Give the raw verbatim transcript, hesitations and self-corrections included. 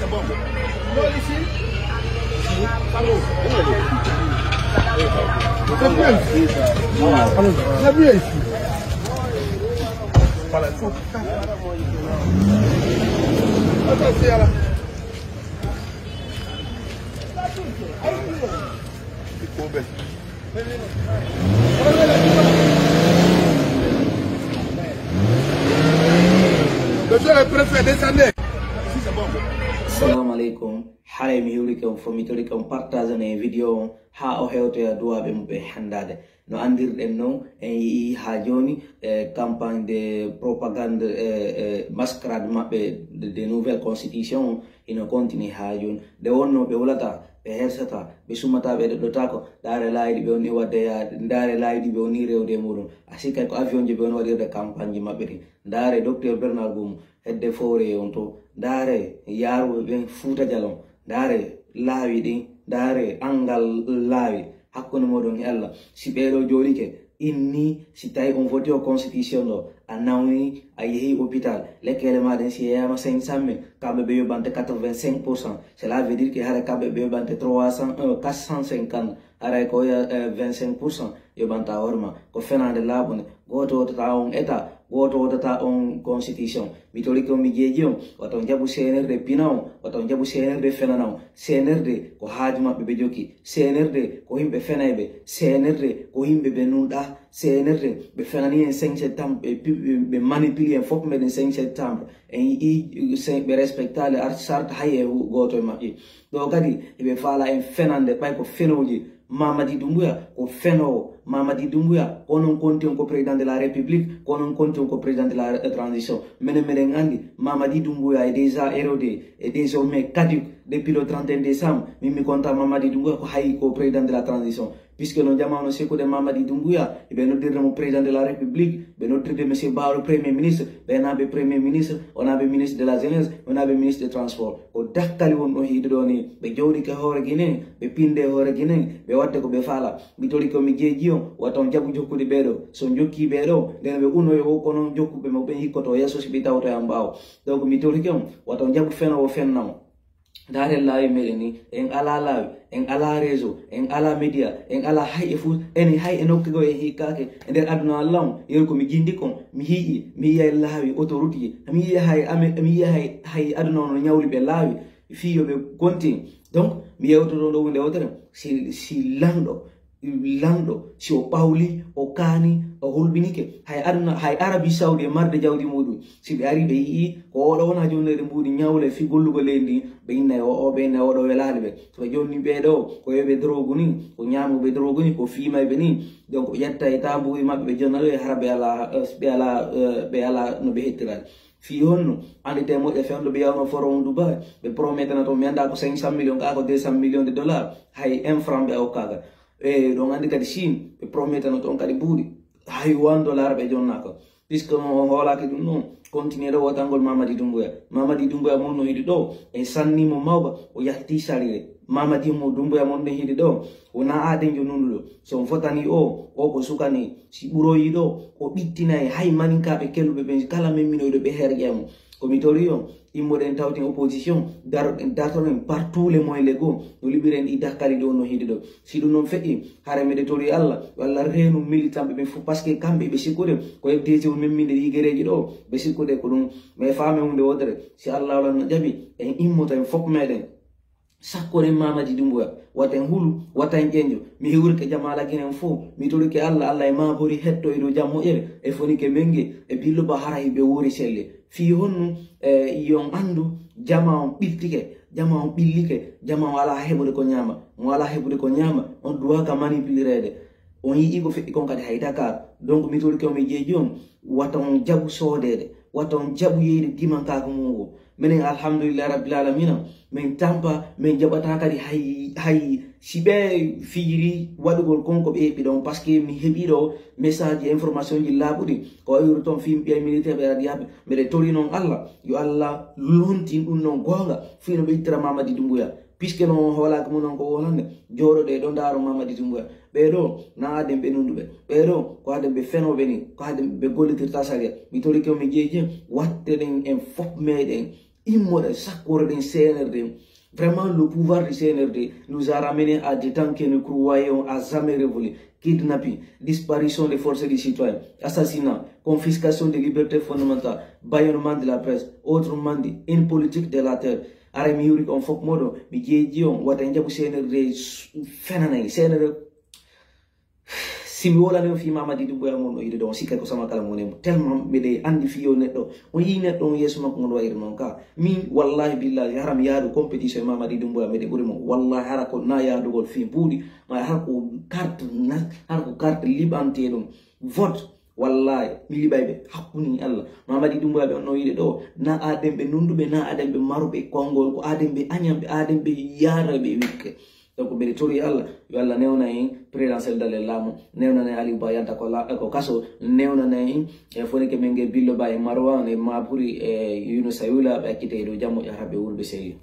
C'est bien ici. C'est bien ici. Voilà, il faut. Attends, c'est à la. Il faut baisser. Monsieur le préfet, descendez. Assalamu alaikum. Haray mi hiwrike on fof, mi torike on partage on e vidéo on haa o hewtoya duwaaɓe mum ɓe hanndaade. No anndirɗen non, en yi'i haa jooni e campagne de propagande e, e mascarade maɓɓe de, de nouvelle constitution on hino continue haa jooni. Nde wonnoo ɓe hulataa, ɓe hersataa, ɓe sumataa, ɓe ɗoɗɗotaako, ndaare laawi ɗi ɓe woni waɗde yaade, ndaare laawi ɗi ɓe woni rewde e muɗum. A sikkay ko avion ji ɓe woni waɗirde campagne ji maɓɓe ɗin. Ndaare docteur Bernard Goumou, hedde fowre on to. Ndaare yaaruɓe ɓen Fuuta Jalon. Ndaare laawi ɗin, ndaare anngal laawi hakkunde moɗon e Allah. Si ɓee ɗoo jooɗike, inni, si tawi on voti o constitution ɗo, a nawni, a yehi hôpital, lekkele ma ɗen si yeeyama cinq cent mille, kamɓe ɓe yoɓante quatre-vingt-cinq pour cent. Cela veut dire que hara kamɓe ɓe yoɓante trois cents, euh, quatre cent cinquante, haray ko oya, euh, vingt-cinq pour cent yoɓanta hoore ma. Ko fenaande laaɓunde. Gooto wottata on état, gooto wottata on constitution. Mi torike on, mi jeeji on, wata on jaɓu C N R D pina on, wata on jaɓu C N R D fenana on. C N R D ko haaju maɓɓe ɓe jokki. C N R D ko yimɓe fenayɓe. C N R D ko yimɓe ɓe nunɗa. C N R D ɓe fenani en cinq septembre, ɓe pi-, ɓe, ɓe manipuli en fof meɗen cinq septembre. En yi'i, ɓe respecta le ar-, charte hay e hu-, gooto e maɓɓe. Ɗo kadi eɓe faala en fenande ɓay ko fenooji. Mamadi Doumbouya ko fenoowo. Mamadi Doumbouya, onon konti on ko président de la République, ko onon konti on ko président de la, euh, transition. Menen meɗen anndi Mamadi Doumbouya est déjà érodé, est désormais caduc depuis le trente et un décembre. Min mi konta Mamadi Doumbouya ko hay ko président de la transition. Puisque no jamaanu sikkude Mamadi Doumbouya, ɓe noddirde mo président de la République, ɓe noddirde monsieur Barro premier ministre, ɓe naɓe premier ministre, o naɓe ministre de la jeunesse, o naɓe ministre de transport. Ko dakkali won ɗo hiide ɗo ni, ɓe jowɗike hoore Guinée, ɓe pinde hoore Guinée, ɓe waɗde ko ɓe faala. Mi torike on, mi jeeji on, wata on jaɓu jokkude ɓee ɗo. So on jokki ɓee ɗo, nden ɓe unoyo o, kono on jokkuɓe mo ɓen hikkoto yeeso si ɓe tawtoya on ɓaawo. Donc mi torike on, wata on jaɓu fenoowo fenna on. Ndaaren laawi meɗen ni, en alaa laawi, en alaa réseau, en alaa média, en alaa hay e fuu, enen hay e nokku goo en hikkaake e nder aduna Allah on. Yeru ko mi jindi kon, mi hi'i, mi yi'ay laawi, autoroute ji, mi yi'a hay ame-, mi yi'a hay, hay aduna on no ñawli ɓe laawi, fii yo ɓe kontin. Donc, mi yewtoto ɗo huunde wootere, si, si lanɗo, lanɗo, si o ɓawli, o kaani, o hulɓinike, hay aduna, hay Arabie Saoudi e marde jawdi muɗum, si ɓe ari ɓe yi'i ko oɗo wona jonnere mbuuɗi ñawle fii gollugo leydi ndi, ɓe innay o, o, ɓe innay oɗo welaali ɓe. So ɓe jonni ɓee ɗo, ko yoɓe drogue ni, ko ñaamuɓe drogue ni, ko fiimayɓe ni. Donc, ɓe ƴetta e taa mbuuɗi maɓɓe, ɓe jonna ɗo e hara ɓe alaa, eh, ɓe alaa, eh, ɓe alaa no ɓe hettirani. Fii honno? Anndite moƴƴa fewndo ɓe yawno forum Dubai. Ɓe prometana toon, mi anndaa ko cinq cent millions, kaa ko deux cent millions de dollars. Hay un franc ɓe okkaaka. E ɗon anndi kadi Chine, ɓe prometana toon kadi mbuuɗi. Hay one dollar ɓe jonnaaka. Puisque no o hoolaaki ɗum noon, continue ɗo wootangol Mamadi Doumbouya. Mamadi Doumbouya mon no hiɗi ɗo, en sanni mo mawba, o yalti sarire. Mamadi mo Doumbouya mon no hiɗi ɗo, wonaa aaden jo nunɗuɗo. So on fotani o, o ko sukani, si ɓuroyi ɗo, o ɓittinay hay maninkaaɓe kelluɓe ɓen, kala men minoyɗo ɓe herƴe mo. Ko mi tori on, immoɗen tawten opposition, daroɗen, dartoɗen par tous les moyens légaux, no liɓiren ɗi dakkali ɗo no hiɗi ɗo. Si ɗum noon feƴƴi, hara miɗo tori Allah, yo Allah reenu militanɓe ɓen fof, parce que kamɓe ɓe sikkude, ko F D C woni men minde ɗi gereeji ɗo, ɓe sikkude ko ɗum. Mais faame hunde wootere, si Allah wala no jaɓi, en immoto en fof meɗen. Sakkoren Mamadi Doumbouya, wata en hulu, wata en ƴenjo. Mi hiwrike jamaala Ginen fof, mi torike Allah, Allah e maabori hetto e dow jam moƴƴere, e fonike menge, e billo ba hara hiɓe wuuri selle. Fii honno, eh, yo on anndu, jama on ɓiltike, jama on ɓillike, jama on alaa heɓude ko ñaama. Mo alaa heɓude ko ñaama, on duwaaka manipulireede. On yi'i ko feƴƴi kon kadi hay Dakar. Donc, mi torike on, mi jeeji on, wata on jaɓu soodeede, wata on jaɓu yeyde dimankaaku mum ngu. Minen, alhamdulillahi rabbil alamina, min tampa, min jaɓataa kadi hay, hay si ɓe fijiri waɗugol kon ko ɓe heɓi ɗon, parce que mi heɓi ɗo message ji, information ji laaɓuɗi, ko wayru toon fii mi ɓiya militaire ɓe adiyaaɓe, mbeɗe tori noon Allah, yo Allah lontin ɗum noon goonga, fii no ɓe ittira Mamadi Doumbouya. Puisque no on hoolaaki mo noon ko wonande, jooɗoɗe ɗo ndaaro Mamadi Doumbouya. Ɓee ɗo, na aden ɓe nunɗuɓe. Ɓee ɗo, ko aden ɓe fenooɓe ni, ko aden ɓe gollitirta sariya. Mi torike on, mi jeeji, watte ɗen en fof meɗen Immoɗa sakkoreɗen senerde. Vraiment, le pouvoir du C N R D nous a ramenés à des temps que nous croyons à jamais révolus. Kidnapping, disparition des forces du citoyen, assassinat, confiscation des libertés fondamentales, bâillonnement de la presse, autrement dit, une politique de la terre. Ara mi yuri on fof moɗo, mi jeeji on, wata en jaɓu C N R D fenanay, C N R D. Si mi wolani on fii Mamadi Doumbouya mo no yiɗi ɗo, on sikkay ko sama kala mo nemo. Tellement miɗe andi fii o neɗɗo, on yii neɗɗo on yeeso makko ngon wayri noon ka. Min, wallahi billahi, hara mi yaadu compétition e Mamadi Doumbouya, miɗe ɓuri mo. Wallahi hara ko na yaadugol fii buuɗi, ma hara ko carte na, hara ko carte liɓante ɗum. Vote, wallahi, mi liɓay ɓe, hakkuni Allah. Mamadi Doumbouya ɓe on no yiɗi ɗo, na aden ɓe nunduɓe, na aden ɓe maruɓe konngol, ko aden ɓe añanɓe, aden ɓe yaarayɓe wikke. Donc, mbeɗe tori Allah, yo Allah newnana en président Cellou Dalein Lamo, newnana en Aliou Ba yalta ko la-, ko kaso, newnana en, e fone ke men nge Billo Ba e Marwan e Mapuri e Younoussa Youla, ɓe accite e dow jammo, ƴahata ɓe wuuro ɓe seyyo.